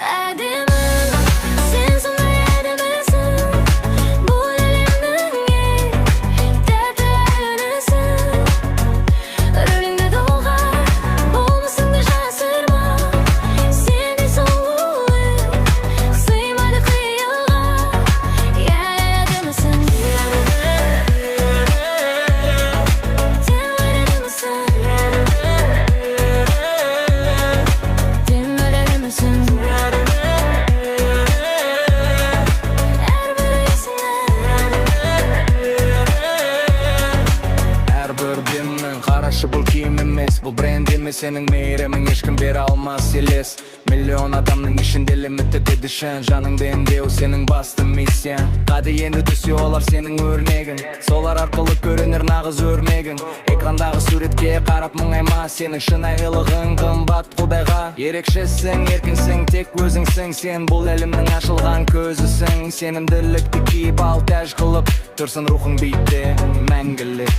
Әдемі, сен сондай әдемісің. Бұл әлемнің ең тәтті әнісің. Рөліңді доғар, болмысыңды жасырма. Сендей сұлулық сыймайды қиялға. Иә, әдемісің. Сен әдемісің. Сен әдемісің. Әрбір есіңнен. Әрбір демнің. Қарашы, бұл киім емес, бұл бренд емес. Сенің мейірімің ешкім бере алмас елес. Миллион адамның ішінде limited edition. Жаныңды емдеу сенің басты миссияң. Қаде енді түссе олар сенің өрнегің. Солар арқылы көрінер нағыз өрмегің. Экрандағы суретке қарап мұңайма. Сенің шынайылығың қымбат құдайға. Ерекшесің, еркінсің, тек өзіңсің. Сен бұл әлемнің ашылған көзісің. Сенімділікті киіп ал тәж қылып. Тұрсын рухың биікте мәңгілік.